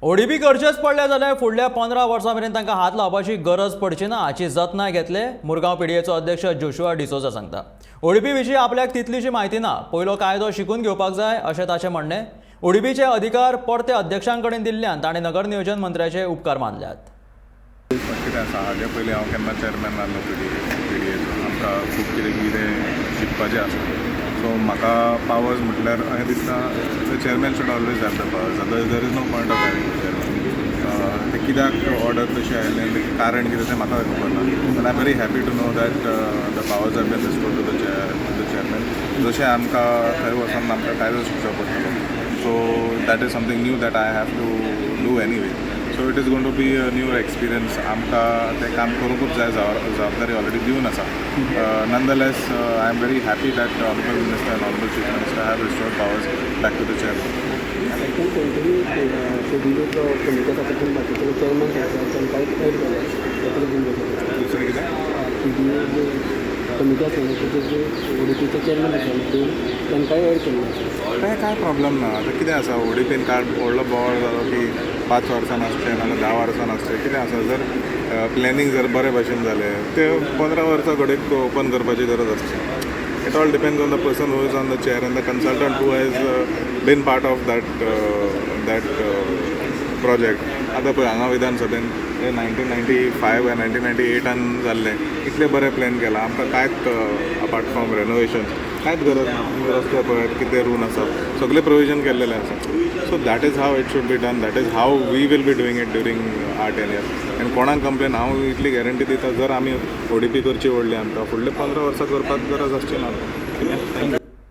ODP करचेच पडले जाल्यार फुडल्या 15 वर्सां मेरेन तांकां हात लावपाची गरज पडची ना हाची जतनाय घेतले, मुरगांव पीडीएचो अध्यक्ष जोशुआ डिसोजा सांगता. ओडीपी विशीं आपल्याक तितलीशी म्हायती ना, पयलो कायदो शिकून घेवपाक जाय अशें ताचें म्हणणें. ओडीपीचे अधिकार परते अध्यक्षां कडेन दिल्ल्यान ताणें नगरनियोजन मंत्र्याचे उपकार मानल्यात. कितें आसा, हाजे पयलीं हांव केन्ना चॅरमॅन नासलो पीडीएचो. आमकां खूब कितें कितें शिकपाचें आसा. सो म्हाका पावर्स म्हटल्यार अशें दिसता, the chairman should always have the powers, otherwise there is no point of having the chairman. ते कित्याक ऑर्डर तशी आयलें, तें कारण कितें तें म्हाका खबर ना, but I am very happy to know that the powers have been restored to the chairman. जशें आमकां थंय वचोन आमकां कायदो शिकचो पडटलो, so that is something new that I have to do anyway. So it is going to be a new experience. आमकां तें काम करूंकूच जाय, जबाबदारी ऑलरेडी दिवन आसा. Nonetheless, I am very happy that honourable minister and honourable chief minister have restored powers back to the chairman. पण खंय तरी पीडीएचो कमिटी आसा, तातूंत बाकीचे चेअरमॅन आसा, तांकांय एड केले तातूंत दिवन. दुसरें कितें? पीडीए जे कमिटी आसा न्हू, तेजे जे ओडीपीचे चेअरमॅन आसा न्हू दोन, तांकांय एड केल्ले आसा. काय काय प्रॉब्लम ना. आतां कितें आसा, ओडीपीन कार्ड व्हडलो बोवाळ जालो की 5 वर्सां नासचें नाल्यार 10 वर्सां नासचें. कितें आसा, जर प्लॅनिंग जर बरे भशेन जालें, ते 15 वर्सां घडये ओपन करपाची गरज आसची. It all depends on the person who is on the chair and the consultant who has been part of that project. आतां पळय, हांगा विधानसभेन ते 1995 या 1998आन जाल्लें, इतलें बरें प्लॅन केलां. आमकां कांयच अपार्ट फ्रॉम रेनोवेशन कांयच गरज ना. तुमी रस्ते पळयात कितें रून आसा, सगळें प्रोविजन केल्लेलें आसा. So that is how it should be done. That is how we will be doing it during our tenure. आनी कोणाक कंप्लेन, हांव इतली गॅरंटी दिता, जर आमी ओडीपी करची पडली आमकां, फुडले 15 वर्सां करपाक गरज आसची ना. Thank you.